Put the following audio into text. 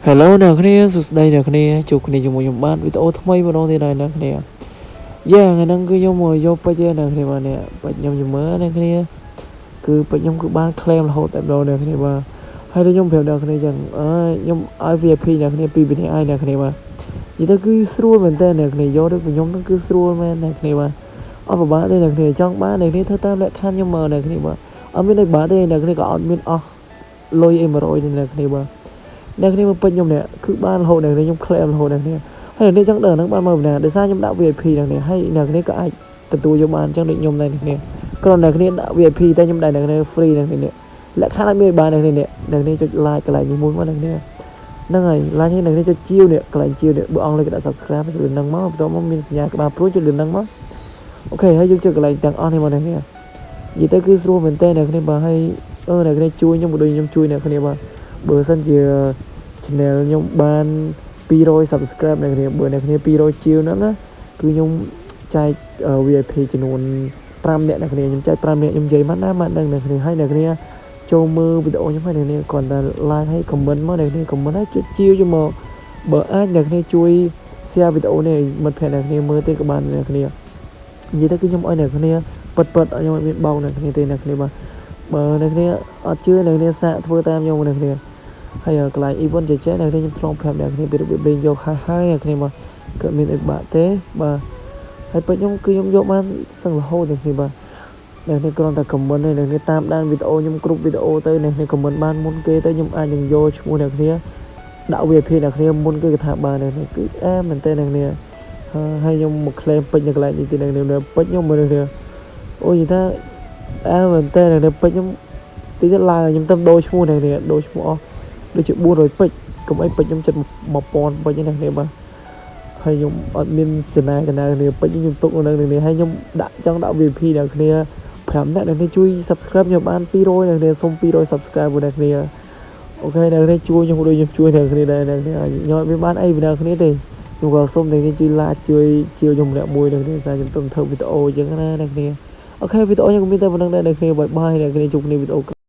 Hello អ្នកគ្នាសួស្តីអ្នកគ្នាជួបគ្នាជាមួយខ្ញុំបាទវីដេអូថ្មីម្ដងទៀតហើយអ្នកគ្នាយ៉ាថ្ងៃហ្នឹងគឺខ្ញុំមកយកពេជ្រឯអ្នកគ្នាបាទនេះពេជ្រខ្ញុំជំមើអ្នកគ្នាគឺពេជ្រខ្ញុំគឺបាន claim រហូតតែម្ដងអ្នកគ្នាបាទហើយខ្ញុំប្រាប់អ្នកគ្នាចឹងអើខ្ញុំឲ្យ VIP អ្នកគ្នាពីរនាក់ឲ្យអ្នកគ្នាបាទនិយាយទៅគឺស្រួលមែនតើអ្នកគ្នាយកដូចខ្ញុំហ្នឹងគឺស្រួលមែនអ្នកគ្នាបាទអត់ពិបាកទេអ្នកគ្នាចង់បានអ្នកគ្នាធ្វើតាមលក្ខខណ្ឌខ្ញុំមកអ្នកគ្នាបាទអត់មានអីបាក់ទេអ្នកគ្នាក៏អត់មានអស់លុយអី100ទេអ្នកគ្នាបាទ អ្នកគ្នាមកពេញខ្ញុំនេះគឺបានរហូតអ្នកគ្នាខ្ញុំ claim រហូតអ្នកគ្នាហើយអ្នកគ្នាចង់ដឹងហ្នឹងបានមកពីណាដោយសារខ្ញុំដាក់ VIP អ្នកគ្នាហើយអ្នកគ្នាក៏អាចទទួលយកបានអញ្ចឹងដូចខ្ញុំដែរអ្នកគ្នាគ្រាន់អ្នកគ្នាដាក់ VIP តែខ្ញុំដាក់អ្នកគ្នា free អ្នកគ្នានេះលក្ខខណ្ឌអត់មានបានអ្នកគ្នានេះអ្នកគ្នាចុច like កន្លែងនេះមួយមកអ្នកគ្នាហ្នឹងហើយ like នេះអ្នកគ្នាចុចជាវនេះកន្លែងជាវនេះបើអង់គ្លេសគេដាក់ subscribe ចុចលើហ្នឹងមកបន្ទាប់មកមានសញ្ញាក្បាលព្រួយចុចលើហ្នឹងមក OK ហើយយើងចុចកន្លែងទាំងអស់នេះមកអ្នកគ្នានិយាយទៅគឺស្រួលមែនតើអ្នកគ្នាបាទហើយអឺអ្នកគ្នាជួយខ្ញុំក៏ដូចខ្ញុំជួយអ្នកគ្នាបាទបើសិនជា channel ខ្ញុំបាន200 subscribe អ្នកគ្នាបើអ្នកគ្នា200ជាវហ្នឹងណាគឺខ្ញុំចែក VIP ចំនួន5នាក់អ្នកគ្នាខ្ញុំចែក5នាក់ខ្ញុំនិយាយមកណាមកដឹងអ្នកគ្នាហើយអ្នកគ្នាចូលមើលវីដេអូខ្ញុំហើយអ្នកគ្នាគ្រាន់តែ like ហើយ comment មកអ្នកគ្នា comment ហើយចុចជាវយកមកបើអាចអ្នកគ្នាជួយ share វីដេអូនេះឲ្យមិត្តភក្តិអ្នកគ្នាមើលទេក៏បានអ្នកគ្នានិយាយទៅគឺខ្ញុំឲ្យអ្នកគ្នាពិតពិតខ្ញុំអត់មានបោកអ្នកគ្នាទេអ្នកគ្នាបាទបើអ្នកគ្នាអត់ជឿអ្នកគ្នាសាកធ្វើតាមខ្ញុំអ្នកគ្នា ហើយកន្លែង event ចេះចេះអ្នកគ្នាខ្ញុំធ្លាប់ប្រាប់អ្នកគ្នាពីរបៀបលេងយកហើយហើយអ្នកគ្នាមកគឺមានអីបាក់ទេបាទហើយពេជ្រខ្ញុំគឺខ្ញុំយកបានសឹងរហូតអ្នកគ្នាបាទអ្នកគ្នាគ្រាន់តែ comment ទេអ្នកគ្នាតាមដានវីដេអូខ្ញុំគ្រប់វីដេអូទៅអ្នកគ្នា comment បានមុនគេទៅខ្ញុំអាចនឹងយកឈ្មោះអ្នកគ្នាដាក់ VIP អ្នកគ្នាមុនគេថាបានអ្នកគ្នាគឺអែមែនតើអ្នកគ្នាហើយខ្ញុំមក claim ពេជ្រនៅកន្លែងនេះទីអ្នកគ្នាពេជ្រខ្ញុំមើលអ្នកគ្នាអូនិយាយថាអែមែនតើអ្នកគ្នាពេជ្រខ្ញុំតិចទៀតឡើងខ្ញុំទៅដូរឈ្មោះអ្នកគ្នាដូរឈ្មោះអស់ ដូចជា400ពេជ្រកុំអីពេជ្រខ្ញុំចិត្ត1000ពេជ្រហ្នឹងនេះបាទហើយខ្ញុំអត់មានចំណាយកណ្ដាលគ្នាពេជ្រខ្ញុំទុកនៅនឹងនេះហើយខ្ញុំដាក់ចង់ដាក់ VIP ដល់គ្នា5នាក់អ្នកនេះជួយ subscribe ខ្ញុំបាន200អ្នកនេះសុំ200 subscribe អ្នកគ្នា OK អ្នកនេះជួយខ្ញុំដូចខ្ញុំជួយអ្នកគ្នាដែរអ្នកនេះខ្ញុំអត់មានបានអីពីអ្នកគ្នាទេខ្ញុំក៏សុំអ្នកនេះជួយ like ជួយជាវខ្ញុំម្នាក់មួយអ្នកនេះសារខ្ញុំទៅធ្វើវីដេអូអញ្ចឹងណាអ្នកគ្នា OK វីដេអូខ្ញុំក៏មានតែប៉ុណ្្នឹងដែរអ្នកគ្នាbye bye អ្នកគ្នាជួបគ្នាវីដេអូ